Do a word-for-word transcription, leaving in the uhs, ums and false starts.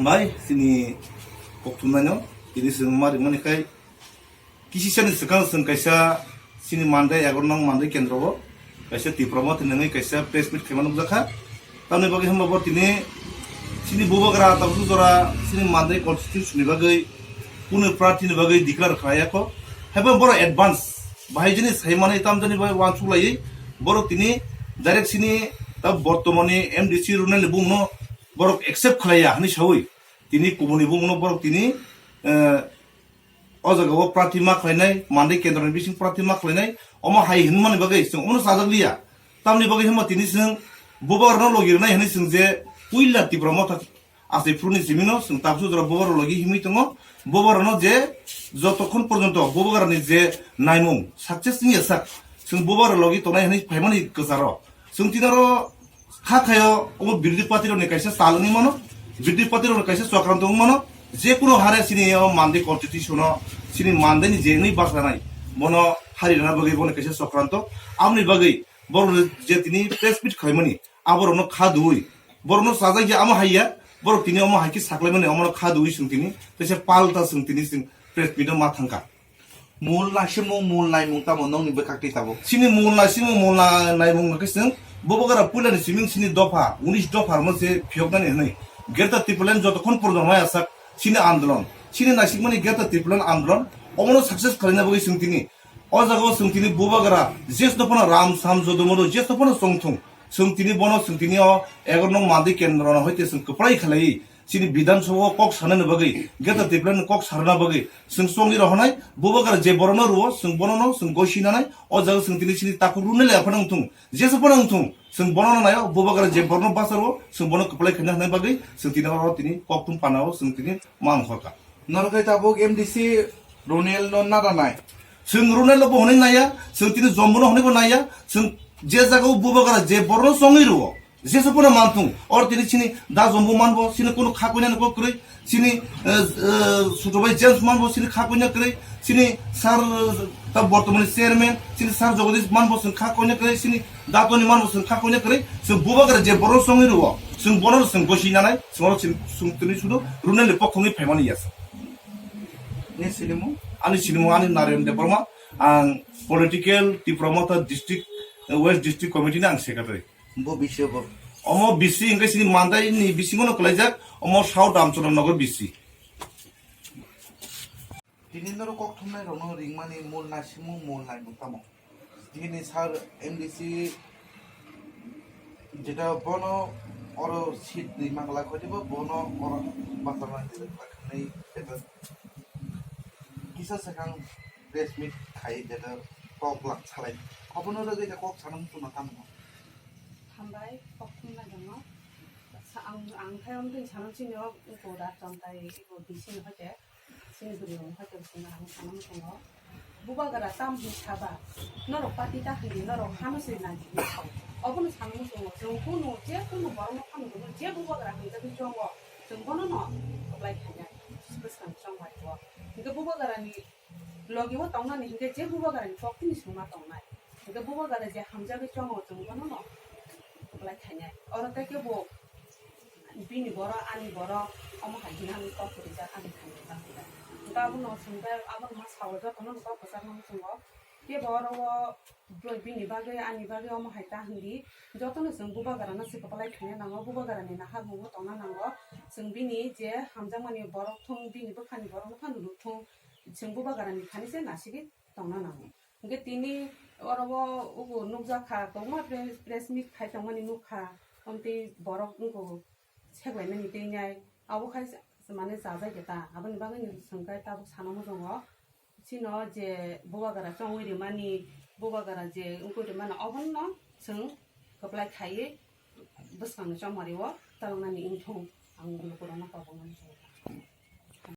Mai chini kokthumnaino tini chwng ma rimani khai kisisani swkang chwng kaisa chini Mandai egaroh nong Mandai kendro o kaisa Tipra Motha nangwi kaisa press meet khaima nukjakha. Tamni bagwi hwnba bo tini chini bubagra tabuk jora chini Mandai constituency ni bagwi kunu prarthi ni bagwi declare khlaiya kho. Haibo borok advance bahai jini saimani tamjani bai uansuk laiwi borok tini direct chini ta bortomani M D C Runel ni bumungno borok accept khlaiya hwnwi sawi tini kubuni bumungno borok tini, eh, o jaga o prarthi ma khlainai, Mandai kendro ni bising prarthi ma khlainai, omo hai hwnmani bagwi chwng omono chajak liya. Tamni bagwi hwnba tini chwng bubagrano logi rwnai hwnwi chwng je puila Tipra Motha achai phuruni simino chwng tabsu jora bubagrano logi himwi tongo. Bubagrano je jotokhon porjonto bubagrani je naimung success wngya sak, chwng bubagra logi tongnai hwnwi phaimani kwcharo. Chwng tini oro kha khaio omo birodhi party rokni kaisa chal wngwi mano, birodhi party rokni kaisa chokranto wngwi mano, je kuno hare chini o Mandai constitution o chini Mandai ni je wngwi bachlanai bono hari rwna bagwi bono kaisa chokranto, aboni bagwi borok je tini press meet khlaimani aborokno kha dui borokno chajak ya amo hai ya borok tini omo hai khe saklaimani omono kha dui chwng tini kaisa palta chwng tini chwng press meet o ma thangkha. Mul naisimung, mul naimung tamo nongni bwkhak twi tabuk? Chini mul naisimung, mul na-, naimung hwnkhe chwng bubagra puilani siming chini dopha, unis dopha rwno se phiyoknani hwnwi. Greater Tipraland jotokhon purjong mai asak chini andolon, chini naisikmani Greater Tipraland andolon, omono success khlaina bagwi chwng tini. O jaga o chwng tini bubagra, jesno phano ram sam jodo modo, jesno phano chongthung. Chwng tini bono, chwng tini o egaroh nong Mandai kendro no hoite chwng kwplai khlaiwi. Chini Bidhan Sabha o kok sanani bagwi, Greater Tipraland ni kok sarna bagwi, chwng chongwi rohonai, bubagra je borokno rwo, chwng bonono, chwng gosi nanai, o jaga chwng tini chini takhuk rwni le aphano wngthung, jesu phano wngthung, chwng bonono naio, bubagra je borokno bacharo, chwng bono kwplai khaina hwnwi bagwi, chwng tini oro tini kokthum panao, chwng tini ma wngkhorkha. Norok hai tabuk M D C Ronel no nada nai. Chwng Ronel no bo hwnwi naiya, chwng tini Jombo no hwnwi bo naiya, chwng je jaga o bubagra je borokno chongwi rwo, jesu phano manthung, or tini chini da Jombo manbo, chini kunu kha koinani kok kwrwi, chini, eh, eh, Sutobai James manbo, chini kha koina kwrwi, chini sir, eh, ta bortomani chairman, chini sir Jagadish manbo, chwng kha koina kwrwi, chini datoni manbo, chwng kha koina kwrwi, chwng bubagra je borok chongwi rwo, chwng bono chwng gosi nanai, chwng oro chwng, chwng tini sudu Ronel ni pokhongwi phaimani yasa. Ni sinimung? Ani sinimung ani Narayan Debbarma, ang political Tipra Motha district, eh, West District Committee ni ang secretary. Bo bisi bo. Omo bisi hingke sini Mandai ni bisingo no kelaijak, omo South Ramchandra Nagar bisi. Tini norok kok thumnai rokno ringmani mul naisimung mul naimung tamo? Tini sir M D C jeta bono oro seat ni mangla khoiba bono oro bathang nai jeta kisa sakang press meet khai jeta kok lak salai. Obono rwgwi kok sana muchungma tamo? Hambai, kok thumna dano. Sa-, ang, ang khai wngtwi sana chini o iko da chontai iko D C ni hoite, chini bwrwi rok hoite chini ang sana muchungo. Bubagra tam hi saba, norok party ta hwnwi norok hano se nai di sao. Obono sana muchungo, chwng kunu, je kunu borokno phano rwgwi je bubagra hwnjagwi chongo, chwng bono no kwplai khainai, bwskang chongbai o. Hwnkhe bubagrani logi o tongnani hwnkhe je bubagrani kok tini swngma tongnai. Hwnkhe bubagra je hamjagwi chongo chwng bonono kwplai khainai. Oro tei khe bo bini borok ani borok omo hai hwnwi ani kok kwrwijak ani thani tangkhe. Hwnkhe abono chwngkhe abono ma sao jotono kok kwchakno muchungo. Kebo oro o bini bagwi ani bagwi omo hai ta hwndi jotono chwng bubagrano se kwplai khaina nango, bubagrani naharmungo tongna nango. Chwng bini je hamjakmani borok thung bini bwkhani borokno phano nuk thung. Chwng bubagrani thani se nasigwi tongna nango. Hwnkhe tini oro o ugo nukjakha kwbangma pre-, press meet khai tongmani nukha, omtwi borok wngkho seklaimani teinai, abo khai se mane chajakya ta, aboni bagwino chwngkhe tabuk sana muchungo. Chino je bubagra chongwi rimani, bubagra je wngkhui rimani, obono chwng kwplai khaiwi bwskangni chongmario taloknani wngthung, ang lukurokno kok wngnani chwng.